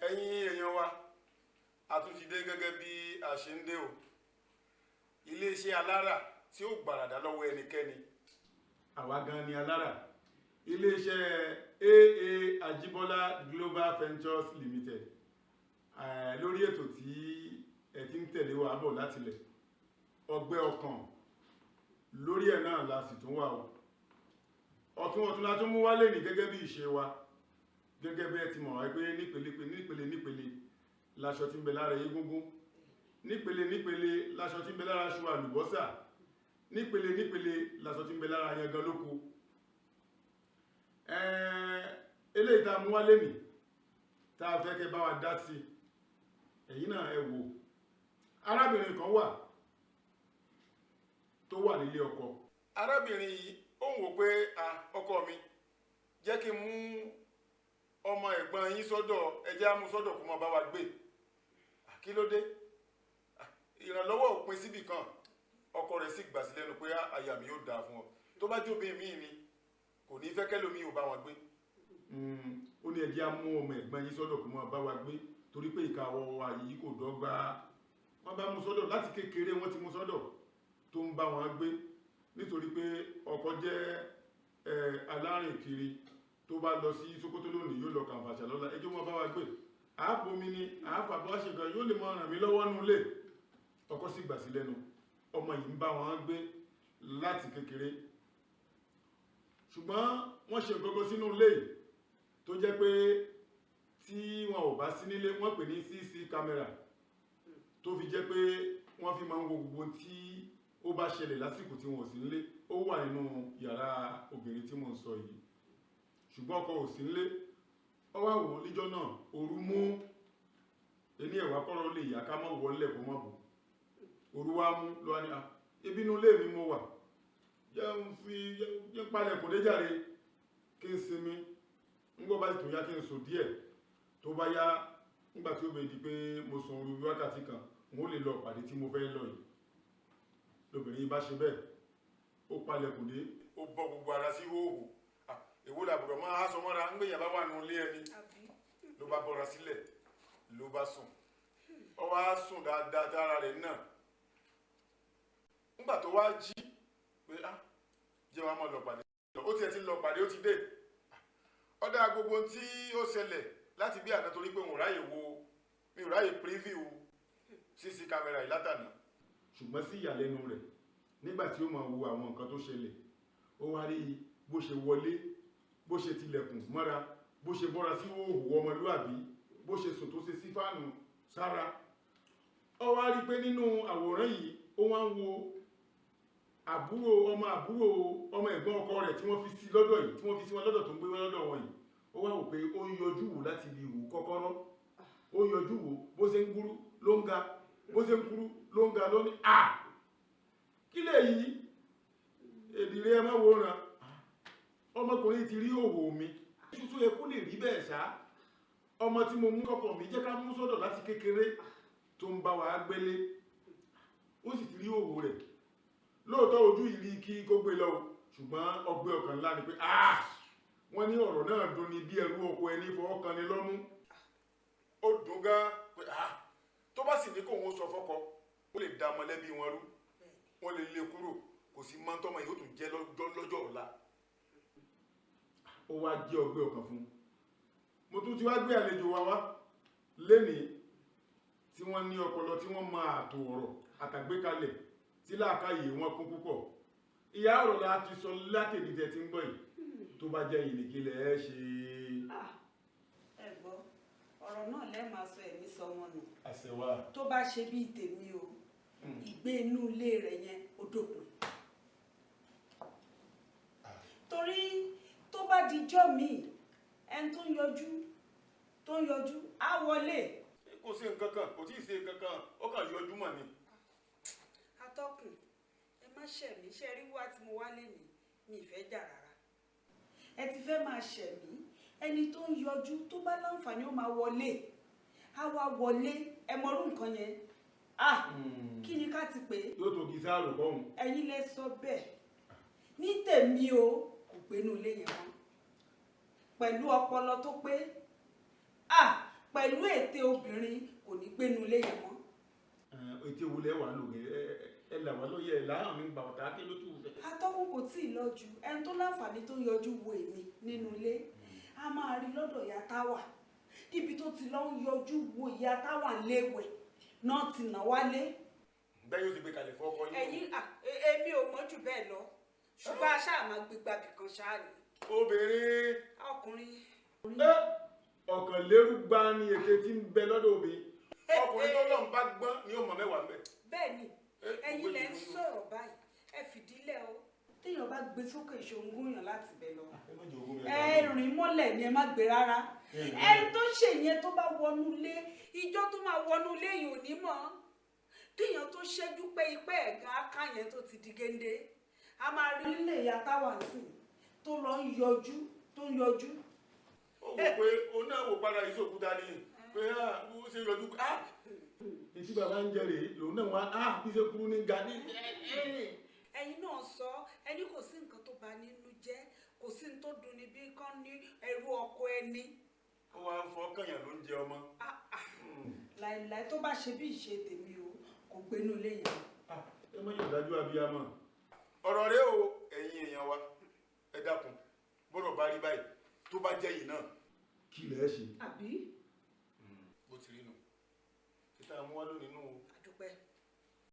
Ẹ̀yin èèyàn wa, a tún ti dé gẹ́gẹ́ bí a ṣe ń dé o. Iléeṣẹ́ alára tí ó gbàràdà lọ́wọ́ ẹnikẹ́ni, àwa gan ni alára. Iléeṣẹ́ AA Ajibola Global Ventures Limited, lórí ètò tí ẹ ti ń tẹ̀lé wa bọ̀ látilẹ̀, ọgbẹ́ ọkàn, lórí ẹ̀ náà la sì tún wà o. Ọ̀tún ọ̀tún la tún mú wálé ní gẹ́gẹ́ bí ìṣe wa, gẹ́gẹ́ bí ẹ ti mọ̀ wá pé nípele nípele nípele láṣọ tí ń bẹ lára egúngún, nípele nípele láṣọ tí ń bẹ lára aṣọ àlùbọ́sà, nípele nípele láṣọ tí ń bẹ lára yangan lóko. Eléyìí tá a mú wálé nì tá a fẹ́ kẹ́ bá wa dá sí, ẹ̀yin náà ẹ wò. Arábìnrin kan wà tó wà nílé ọkọ. Arábìnrin yìí, ó ń wò pé, "Ah, ọkọ mi, jẹ́ kí n mú ọmọ ẹ̀gbọ́n yín sọ́dọ̀. Ẹ jẹ́ á mú sọ́dọ̀ kó máa bá wa gbé." Ah, kí ló dé? Ah, ìrànlọ́wọ́ ò pin síbì kan. Ọkọ rẹ̀ sì gbà sí lẹ́nu pé, "Ah, aya mi, yóò dáa fún ọ." Tó bá jóbi míì ni, kò ní fẹ́ kẹ́lòmíì ò bá wọn gbé. Ó ní, "Ẹ jẹ́ á mú ọmọ ẹ̀gbọ́n yín sọ́dọ̀ kó máa bá wa gbé, torí pé ìka ọwọ́ wa yìí kò dọ́gba." Wọ́n bá mú sọ́dọ̀. Láti kékeré wọ́n ti mú sọ́dọ̀ tó ń bá wọn gbé, nítorí pé ọkọ jẹ́ alárìnkiri. Tó bá lọ sí Sókótó lónìí, yóò lọ Kàǹfàṣà lọ́la. Ẹjọ́ wọn bá wa gbé, àábomi ni àáfàbọ́ ṣe kan, yóò lè mọ ràn mí lọ́wọ́ nulẹ̀. Ọkọ sì gbà sí lẹ́nu. Ọmọ yìí ń bá wọn gbé láti kékeré, ṣùgbọ́n wọ́n ṣe nǹkan kan sínú ilé yìí tó jẹ́ pé tí wọn ò bá sí nílé, wọ́n pè ní CC camera, tó fi jẹ́ pé wọ́n fi máa ń wo gbogbo tí ó bá ṣẹlẹ̀ lásìkò tí wọn ò sí nílé. Ó wà nínú yàrá obìnrin tí mò ń sọ yìí, ṣùgbọ́n ọkọ ò sí nílé. Ó wá wò ó níjọ́ náà, òru mú ẹni ẹ̀wà kọ́rọ̀ lè yá ká mọ́ wọlé kó mọ́ bò. Òru wá mú lọ́wọ́ ní, "Ibi inú ilé mi mo wà, jẹ́ ń fi jẹ́ ń palẹ̀ kò dé jàre, kí n sinmi. Ńgbọ́ bá sì tún yá, kí n sùn díẹ̀. Tó bá yá, nígbà tí ó bẹ di pé mo sùn oru wákàtí kan, n ó lè lọ pàdé tí mo fẹ́ lọ yìí." Lóbìnrin yìí bá ṣe bẹ́ẹ̀, ó palẹ̀kùn dé, ó bọ́ gbogbo ara sí hóhò. Èwo làbùrọ̀ máa há sọ mọ́ra ń gbèyàn bá wà nù ilé ẹni? Ló bá bọ́ra sílẹ̀, ló bá sùn. Ó wá sùn dáadáa tára rẹ̀ náà. Nígbà tó wá jí pé, "Ah, jẹ́ wàá mọ̀ lọ pàdé." Ó tiẹ̀ ti lọ pàdé, ó ti dé. Ọ̀dà gbogbo tí ó ṣẹlẹ̀ láti bí àná, torí pé òun ráyè wo, mi ò ráyè preview CC camera yìí látàná. Ṣùgbọ́n sí ìyàlẹ́nu rẹ̀, nígbà tí ó máa wo àwọn nǹkan tó ṣẹlẹ̀, ó wá rí bó ṣe wọlé, bó ṣe tilẹ̀kùn mọ́ra, bó ṣe bọ́ra sí òhò ọmọlúàbí, bó ṣe sùn, tó ṣe sí fáànù sára. Ó wá rí pé nínú àwòrán yìí, ó wá ń wo àbúrò, ọmọ àbúrò, ọmọ ẹ̀gbọ́n ọkọ rẹ̀ tí wọ́n fi sí lọ́dọ̀ yìí, tí wọ́n fi sí wọn lọ́dọ̀, tó ń gbé wọn lọ́dọ̀ wọn yìí. Ó wá wò pé ó ń yọjú wò láti ibi ìwò kọ́kọ́rọ́. Ó ń yọjú wò, bó ṣe ń kúrú ló ń ga, bó ṣe ń kúrú ló ń ga. Ló ní, "À, kí lè yí èdìrẹ́? Ẹ má wòran, ọmọkùnrin ti rí òwò mi." Tuntun yẹ kó lè rí bẹ́ẹ̀ ṣá. Ọmọ tí mo mú kọ́kọ́ mi jẹ́ ká mú sọ́dọ̀ láti kékeré, tó ń bá wa gbélé, ó sì ti rí òwò rẹ̀. Lóòótọ́, ojú ìrí kí kó gbé lọ, ṣùgbọ́n ọgbẹ́ ọkàn ńlá ni pé, ah, wọ́n ní ọ̀rọ̀ náà dùn ní bí ẹrú ọkọ ẹni fọwọ́ kan ní lọ́mú. Ó dùn gan pé, ah, tó bá sì ní kóun ó sọ fọ́kọ, ó lè da mọ̀lẹ́bí wọn rú, wọ́n lè lé kúrò. Kò sí mọ́tọ́mọ́ yìí ó tún jẹ́ lọ́jọ́ ọ̀la. Ó wá jẹ́ ọgbẹ́ ọkàn fún un. Mo tún ti wá gbé àlejò wa wá lénìí, tí wọ́n ní ọpọlọ, tí wọ́n máa àtò ọ̀rọ̀ àtàgbékalẹ̀, tí làákàyè wọn kún púpọ̀. Ìyá, ọ̀rọ̀ la ti sọ látẹ̀lí tẹ́ ti ń gbọ́ yìí. Tó bá jẹ́ ìnìkílẹ̀ ẹ ṣe? Ẹ gbọ́, ọ̀rọ̀ náà lẹ́ẹ̀ máa sọ, ẹ̀mí sọ wọn nù. Àṣẹwà. Tó bá ṣe bíi tèmi o, ìgbé inú ilé rẹ̀ yẹn, ó dópin, torí tó bá dijọ́ míì, ẹni tó ń yọjú, tó ń yọjú á wọlé. Kò sí nǹkan kan, kò tí ì ṣe nǹkan kan, ó kàn yọjú mọ̀ ni. Atọ́kùn, ẹ má ṣẹ̀ mí. Ṣe rí wá tí mo wá lénìí, mi ì fẹ́ jà rárá. Ẹ ti fẹ́ máa ṣẹ̀ mí. Ẹni tó ń yọjú, tó bá láǹfààní, ó máa wọlé, á wá wọlé. Ẹ mọrú nǹkan yẹn, ah, kí ni ká ti pè é? Yóò tó kí sáàrò kọ́hún. Ẹ̀yin lẹ sọ bẹ́ẹ̀. Ní tèmi o, kò gbénú ilé yẹn mọ́ pẹ̀lú ọpọlọ tó pé. Ah, Pẹ̀lú ète obìnrin, kò ní gbénu ilé yẹn mọ́. Ètò ìwúlẹ̀ wà lóge ẹ là wá lóye ẹ láàrin mi gbà ọ̀tá kí ló tù ú fẹ́. Atọ́kùn, kò tí ì lọ ju ẹni tó láǹfààní tó yọjú wo èmi nínú ilé, a máa rí lọ́dọ̀ ìyá Táwà, níbi tó ti lọ ń yọjú wo ìyá Táwà léwẹ̀ náà ti nà wálé. Bẹ́ẹ̀ yóò ti gbé kalẹ̀ fọ́kọ yín. Ẹ̀yin èmi ò mọ̀ jù bẹ́ẹ̀ lọ, ṣùgbọ́n a ṣáà máa gbégbá bìkan ṣáà ni. Obìnrin. Ọkùnrin. Ọ̀kàn lérúgba ni ète tí ń bẹ lọ́dọ̀ obìnrin. Ọkùnrin tó lọ́n bá gbọ́n ni ó mọ̀ mẹ́wàá ń bẹ. Bẹ́ẹ̀ ni, ẹ̀yin lẹ ń sọ̀rọ̀ báyìí, ẹ fìdílẹ̀ o. Téèyàn bá gbé sókè, ìṣòǹgùn yàn láti bẹ̀ lọ. Ẹ rìn mọ́lẹ̀ ni, ẹ má gbé rárá. Ẹni tó ṣe yẹn, tó bá wọnú ilé, ìjọ tó máa wọnú ilé yìí ò ní mọ̀. Kéèyàn tó ṣẹ́jú pé ipẹ́ ẹ̀gán aká yẹn tó ti di géńdé, a máa rí nílé ìyá Táwà sí tó lọ ń yọjú, tó ń yọjú. Ó wò pé òun náà wò padà yìí sókúta ni pé ó ṣe yọjú pé etí bàbá ń jẹ rèé, lòun náà wá bí ṣe kúrú ní ga ní. Ẹ̀yin náà sọ ẹni kò sí nǹkan tó bà nínú jẹ́, kò sí ní tó dunni bí kán ní ẹrú ọkọ ẹni. Ó wá ń fọ kànyàn ló ń jẹ ọmọ. Láìláì, tó bá ṣe bí ìṣe tèmi o, kò gbénú ilé yẹn. Ẹ má yọ̀ dájú abiyamọ. Ọ̀rọ̀ rẹ o, ẹ̀yin èèyàn wa, ẹ dákun, bọ́rọ̀ bá rí báyìí, tó bá jẹ́ yìí náà, kí lẹ̀ ṣe? Àbí. Bó ti rí nu títà mú wá lónìí nù o.